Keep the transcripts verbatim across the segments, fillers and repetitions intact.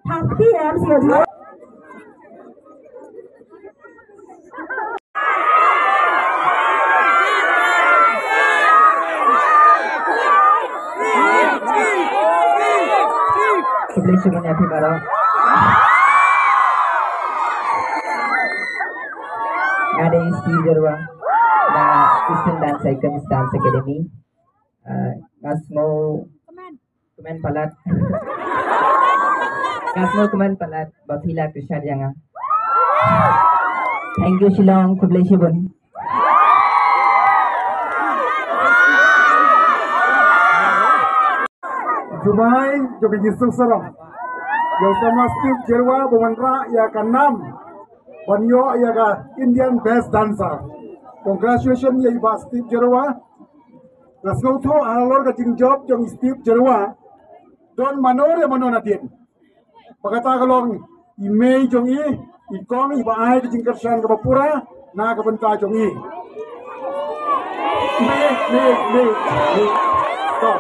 Thirty M C H. Khublei shibun ïa phi baroh. Nga dei Steve Jyrwa na Eastern Dance Icons Dance Academy. Ah, nga sngew kmen palat. Nga sngew kmen palat ba phi la kyrshan ïa nga. Thank you Shillong, khublei shibun. Jumai jong ka jingsuk sarong. Ïa u samla Steve Jyrwa ba wanrah ïa ka nam ban ïoh ïa ka Indian Best Dancer. Congratulations ïa i bah Steve Jyrwa. Nga sngewthuh halor ka jingjop jong i Steve Jyrwa, don mano re mano nadien. Ba kata ka long i mei jong i, i kong i ba ai ka jingkyrshan kaba pura na ka bynta jong i. Mei, mei, mei, mei. To.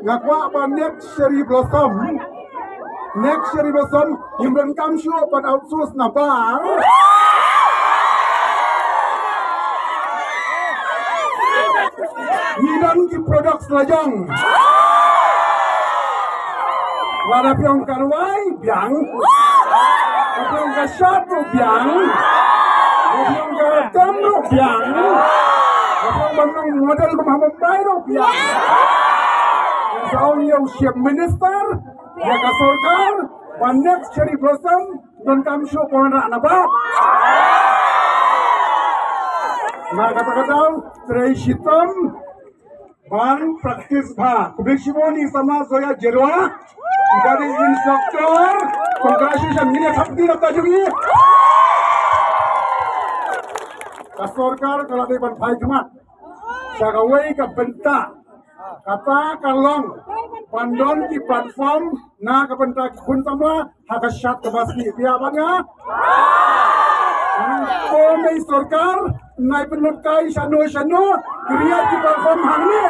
Nga kwah ba next Cherry Blossom, next Cherry Blossom, ngim donkam shuh ban outsource na bar. Ngi don ki products la jong. Lada phi ong ka rwai biang. Lada phi ong ka shad ruh biang. Lada phi ong ka tem ruh biang. Lada phi ong ban long model kum ha Mumbai ruh biang. Sa ong ïa u Chief Minister, ïa ka sorkar, ba next Cherry Blossom donkam shuh ban wanrah na bar. Na kata ka daw, trei shitom ban practice bha. Khublei shibun i samla Zoya Jyrwa. I dei instructor. Congratulations, ngin ïa thap kti na bynta jong i. Ka sorkar ka la dei ban phai khmat sha kawei ka bynta. Kata ka long ban don ki platform na ka bynta ki khun samla ha ka shad kaba sniew. Phi ïa bad nga? Ko mei sorkar, nai pynlut kai shano shano, create ki platform hangne.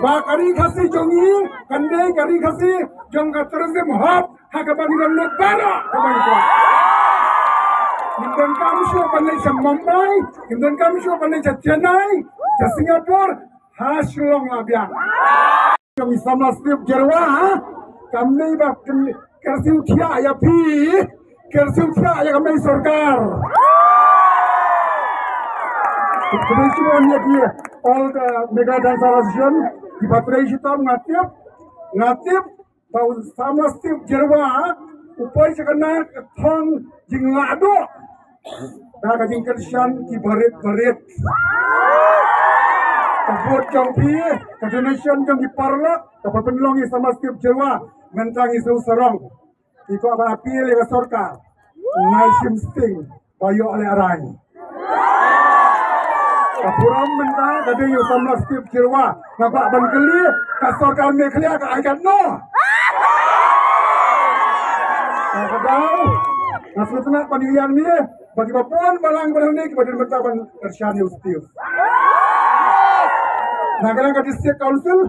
Ba ka Ri Khasi jong ngi kan dei ka Ri Khasi jong ka tourism hub. Ha kaba ngi don lut baroh kaba ngi kwah. Ngim donkam shuh ban leit sha Mumbai, ngim donkam shuh ban leit sha Chennai, sha Singapore, ha Shillong la biang. Jong i samla Steve Jyrwa, ha? Kam dei ba kyrsiewthiah ïa phi, kyrsiewthiah ïa ka mei sorkar. Khublei shibun ïa ki all the Meghalaya Dancer Association, kiba trei shitom, nga tip, nga tip, ba u samla Steve Jyrwa u poi sha kane ka thong jingladuh da ka jingkyrshan ki barit barit. Ka vote jong phi, ka donation jong ki paralok, kaba pynlong ïa i samla Steve Jyrwa, mynta ngi shu sarong. Ngi kwah ban appeal ïa ka sorkar, nai shim sting ba ïoh lehrain. Ka burom mynta ka dei ïa u samla Steve Jyrwa. Nga kwah ban kylli, ka sorkar Meghalaya ka ai katno? Ka daw, nga sngewtynnat ban ïa ïa ne ba kiba bun balang ba hangne kiba don mynta ban kyrshan ïa u Steve. Na ka liang ka District Council,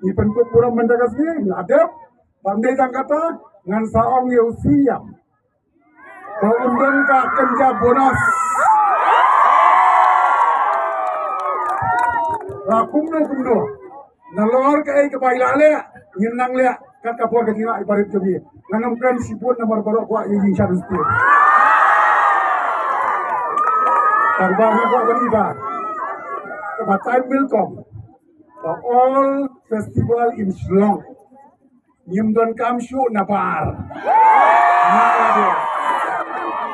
ngi pynkup burom mynta ka sngi, nga dep. Ban dei tang kata, ngan sa ong ïa u C M ba un don ka kynja bonus. Ba kumno kumno, nalor kaei kaba i la leh, ngin nang leh kat ka por ka jinglah i barit jong ngi. Ngan ym kren shibun namar baroh kwah ïa i jingshad u Steve. Tang ba nga kwah ban ïa ba kaba time will come ba all festival in Shillong ngim donkam shuh na bar.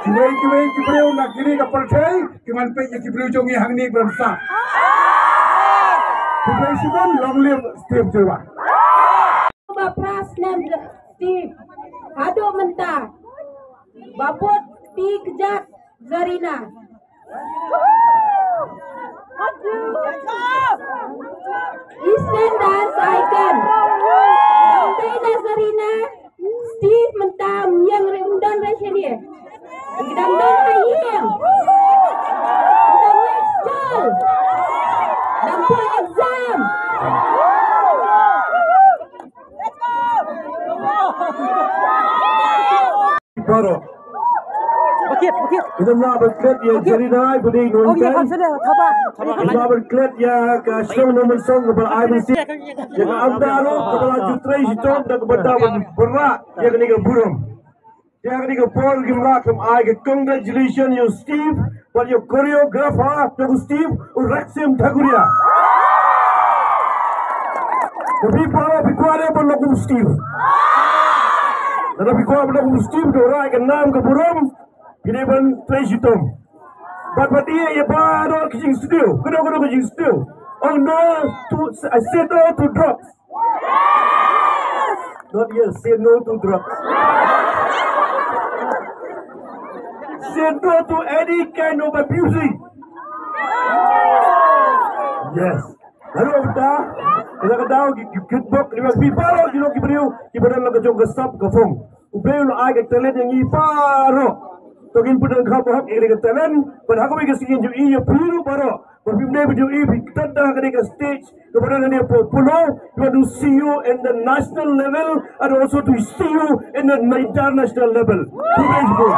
Kiwei kiwei ki briew na kine ki pyrthei ki man peit ïa ki briew jong ngi hangne ban sah. Khublei shibun, long live Steve Jyrwa. Ba pras nem Steve. Haduh mynta ba bud ti kjat Zarina. Baroh. Bakit, bakit. Ngin ym lah ban klet ïa ka jari nai ba dei nonghikai. Ngin ym lah ban klet ïa ka shnong Nongmynsong kaba la ai mynsiem ïa ka Amda ruh kaba la ju trei shitom da kaba dei ban bynrah ïa kane ka burom. Ïa kane ka por ngim lah ban ai ka congratulation ïa u Steve bad ïa u choreographer jong u Steve, u Raksim Thakuria. Ka phi para phi kwah ban long kum u Steve. Lada phi kwah ban long kum u Steve, to rai ka nam ka burom, phi dei ban trei shitom. Bad bad ïa baroh ki jingsniew, kano kano ki jingsniew. Oh no to, I said no to drugs. Not yet, say no to drugs. Say no to any kind of abusing. Yes. Haduh mynta, ka dang ka daw ki, ki, ki bok, ki bok, ki baroh, ki long ki briew kiba don la ka jong ka sap ka phong. U Blei u la ai ka talent ïa ngi baroh. To ngin pyndonkam hok ïa ka talent, bad ha kawei ka sngi ngin ïohi ïa phi ruh baroh. Ba phim dei ban ïohi phi tang ha kane ka stage kaba don hangne hapoh Polo. We want to see you in the national level and also to see you in the international level. Thank you.